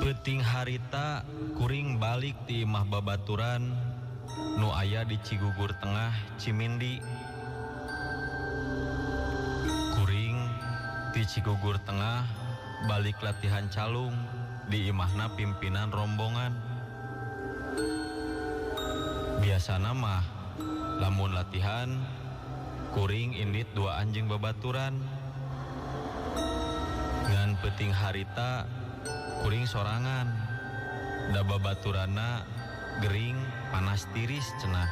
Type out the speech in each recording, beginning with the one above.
Peuting harita kuring balik ti imah babaturan nu aya di Cigugur Tengah Cimindi. Kuring ti Cigugur Tengah balik latihan calung di imahna pimpinan rombongan. Biasana mah lamun latihan kuring indit dua anjing babaturan. Ngan peuting harita kuring sorangan, da babaturana gering panas tiris cenah.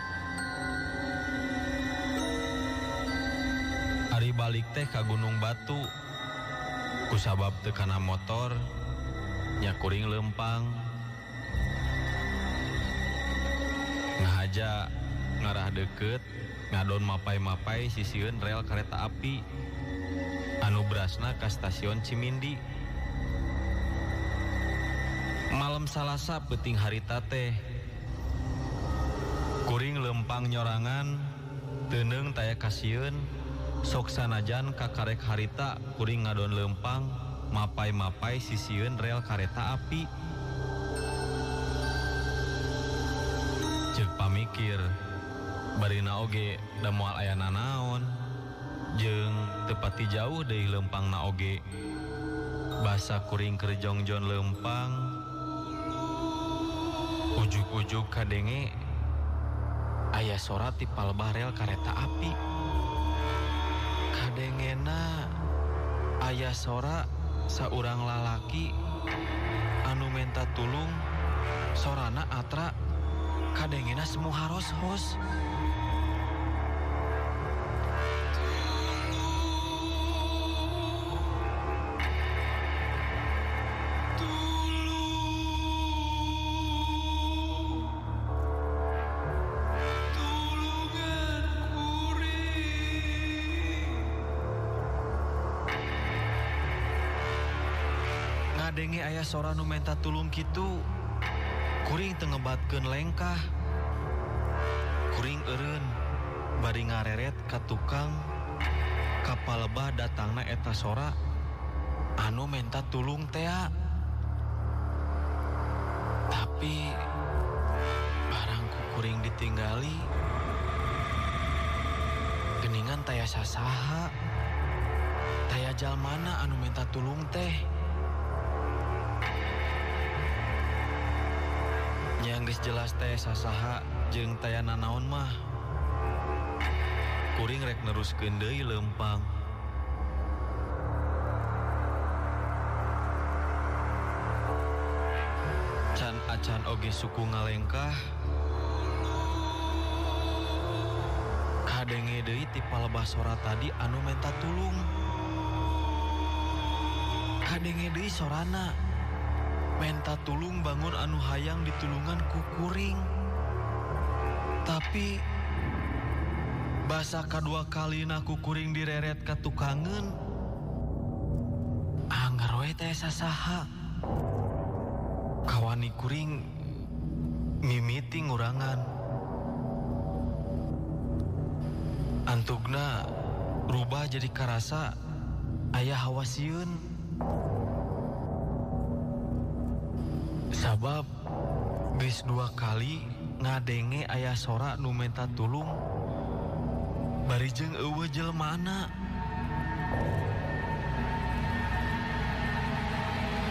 Ari balik teh ka Gunung Batu, kusabab teu kana motor, nya kuring lempang. Ngahaja ngarah deket, ngadon mapai-mapai sisieun rel kereta api anu berasna ka stasiun Cimindi. Malam Salasa peuting harita teh kuring lempang nyorangan teuneung taya kasieun sok sanajan kakarek harita kuring ngadon lempang mapai-mapai sisieun rel kareta api. Ceuk pamikir barina oge da moal aya nanaon jeung teu pati jauh deui lempangna oge. Basa kuring keur jongjon lempang ujug-ujug kadenge aya sora ti palebah rel kareta api. Kadengena aya sora saurang lalaki anu menta tulung, sorana atra kadengena semu haros-hos. Ngadenge aya sora nu menta tulung kitu, kuring teu ngebatkeun lengkah. Kuring eureun bari ngareret ka tukang ka palebah datangna eta sora anu menta tulung tea. Tapi barang ku kuring ditinggali geningan taya sasaha, taya jalmana anu menta tulung teh. Yang geus jelas teh sasaha jeung taya nanaon mah kuring rek neruskeun deui lempang. Can acan oge suku ngalengkah kadenge deui ti palebah sora tadi anu menta tulung. Kadenge deui sorana menta tulung bangun anu hayang ditulungan ku kuring. Tapi basa kadua kalina ku kuring direret ka tukangeun, anggar we teh sasaha. Kawani kuring mimiti ngurangan. Antugna rubah jadi karasa aya hawa sieun. Sabab geus dua kali ngadenge aya sora nu menta tulung bari jeung eueuh jelmana.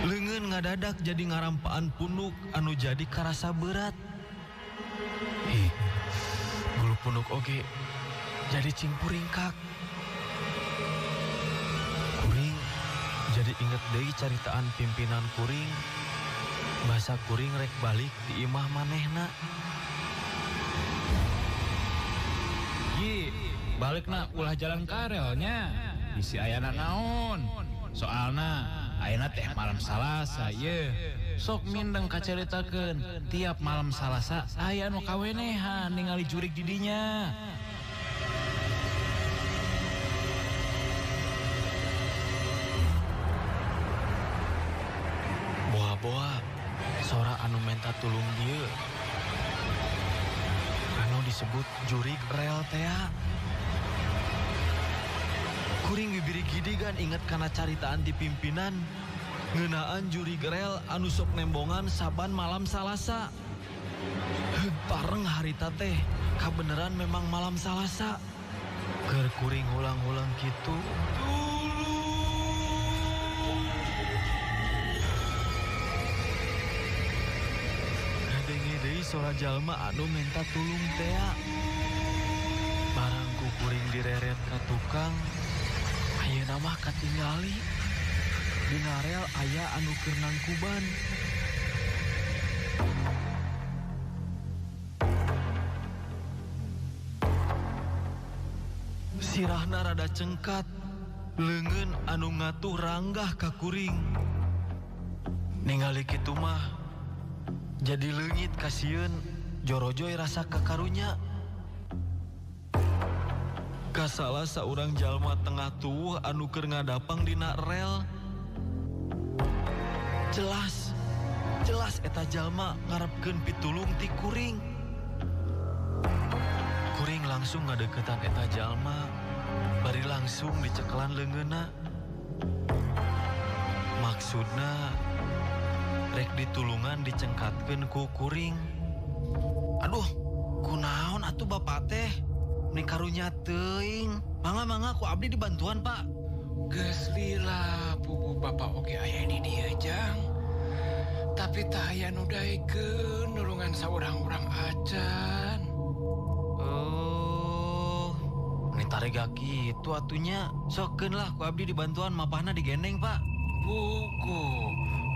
Leungeun ngadadak jadi ngarampaan punuk anu jadi karasa berat. Hih, bulu punuk oge jadi cingpuringkak. Kuring jadi inget deui caritaan pimpinan kuring. Basa kuring rek balik di imah manehna. Gi, balikna ulah jalan karelnya. Bisi ayana naon. Soalna ayeuna teh malam Salasa ye. Sok mindeng kacaritakeun tiap malam Salasa aya nu kawenehan ningali jurig di dinya. Boa-boa sora anu menta tulung dieu. Anu disebut jurig rel tea. Kuring bibiri gidigan inget kana caritaan di pimpinan ngeunaan jurig rel anu sok nembongan saban malam Salasa. Heug pareng harita teh kabeneran memang malam Salasa. Keur kuring hulang-hulang kitu. Ngadenge deui sora jalma anu menta tulung tea. Barang ku kuring direret ka tukang. Ayeuna mah katingali dina rel aya anu keur nangkuban. Sirahna rada cengkat, leungeun anu ngatuh ranggah ka kuring. Ningali kitu mah jadi leungit kasieun jorojoy rasa kakarunya. Kasalah saurang jalma tengah tuwuh anu keur ngadapang dina rel. Jelas, jelas eta jalma ngarepkeun pitulung ti kuring. Kuring langsung ngadeukeutan eta jalma, bari langsung dicekelan leungeunna. Maksudna rek ditulungan dicengkatkeun ku kuring. Aduh, kunaon atuh bapak teh? Ni karunya teuing. Mangga-mangga ku abdi dibantuan, Pak. Geus lila pugu bapak oge aya di dieu, Jang. Tapi tah aya nu daekeun nulungan saurang-urang acan. Oh, ni tarega kitu atunya. Sokeun lah ku abdi dibantuan mapahna digendeng, Pak. Buku,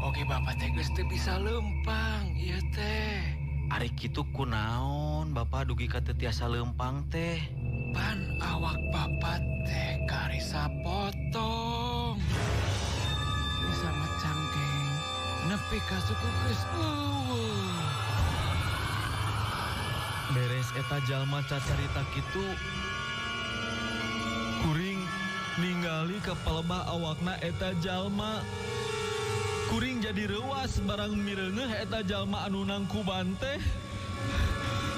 oge bapak teh geus teu bisa lempang ieu teh. Ari kitu kunaon bapak dugi ka teu tiasa lempang teh? Pan awak bapak teh karisa potong. Bisa mecangkeng nepi ka suku geus eueuh. Beres eta jalma cacarita kitu, kuring ningali ka palebah awakna eta jalma. Kuring jadi reuas barang mireungeuh eta jalma anu nangkuban teh.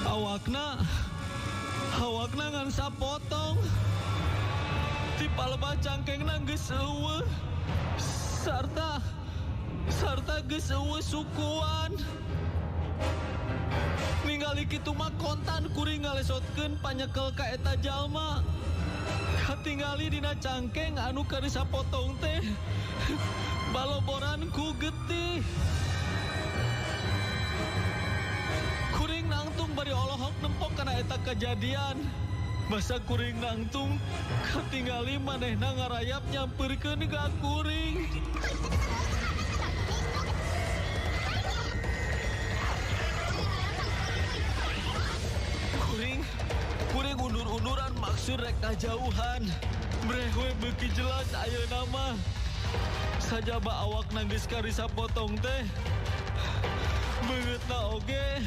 Awakna ngan sapotong. Ti palebah cangkengna geus eueuh. Sarta geus eueuh sukuan. Ningali kitu mah kontan kuring ngalesotkeun panyekel ka eta jalma. Katingali dina cangkeng anu karisa potong teh. Baloboran ku getih. Kuring nangtung bari olohok nempok kana eta kejadian. Masa kuring nangtung katingali manehna ngarayap nyamperkeun ka kuring. Kuring undur-unduran maksud rek kajauhan. Breh we beuki jelas ayeuna mah. Sajaba awak geus karisa potong teh. Beungeutna oge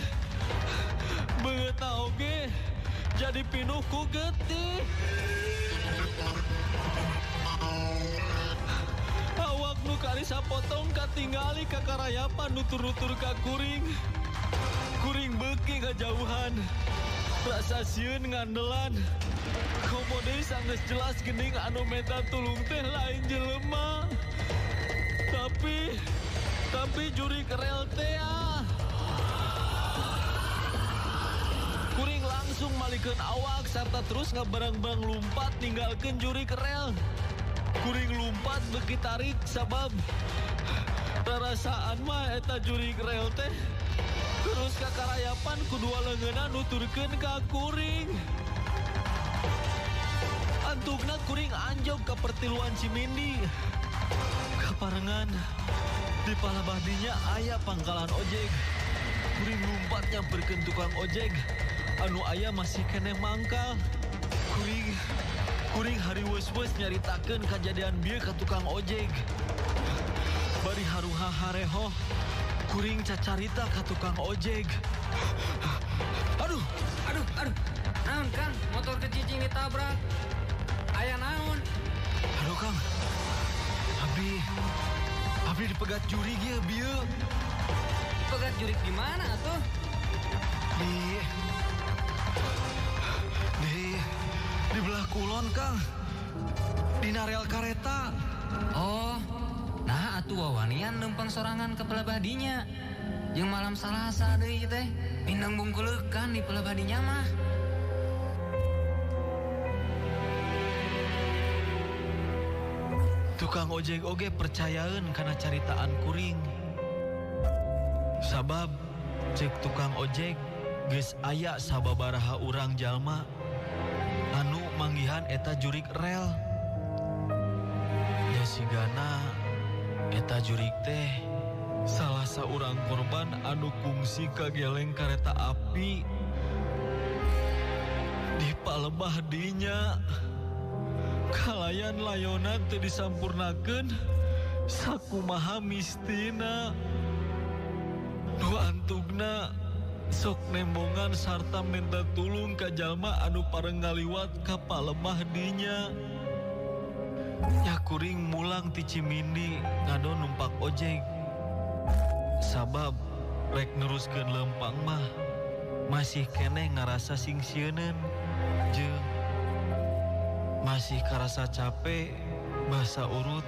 jadi pinuh ku getih. Awak nu karisa potong katingali kakarayapan nutur-nutur ka kuring. Kuring beuki kajauhan. Rasa sieun ngandelan. Komo deui sanggeus jelas geuning anu menta tulung teh lain jelema. Tapi jurig rel teh ah. Kuring langsung malikeun awak sarta terus ngabarang-barang lumpat ninggalkeun jurig rel. Kuring lumpat beuki tarik sabab Rarasaan mah eta jurig rel teh terus kakarayapan ku dua leungeunna nuturkeun ka kuring. Antukna kuring anjog ka pertiluan Cimindi. Kaparengan di palabahdinya aya pangkalan ojek. Kuring lumpat nyamperkeun tukang ojek anu aya masih keneh mangkal. Kuring hariweus-weus nyaritakeun kajadian bieu ka tukang ojek. Bari haruha harehoh, kuring cacarita ka tukang ojek. Aduh, aduh, aduh. Naon Kang, motor kecicing ditabrak. Aya naon? Aduh Kang, abdi dipegat jurig ya bieu. Dipegat jurig di mana atuh? Di belah kulon Kang, di rel kareta. Oh, nah atuh wawanian lempang sorangan ke pelabadinya. Jeung malam Salasa deui teh, mindeng bungkuleukan di pelabadinya mah. Tukang ojek oge percayaeun kana caritaan kuring. Sabab cek tukang ojek geus aya sababaraha urang jalma anu manggihan eta jurig rel. Ya sigana eta jurig teh salah saurang korban anu kungsi kageleng kareta api di palebah dinya. Kalayan layona teu disampurnakeun sakumaha mistina. Nu antugna sok nembongan sarta minta tulung ka jalma anu pareng ngaliwat ka palemah dinya. Nya kuring mulang ti Cimindi ngado numpak ojek. Sabab rek neruskeun lempang mah masih keneh ngarasa singsieuneun jeung masih karasa capek basa urut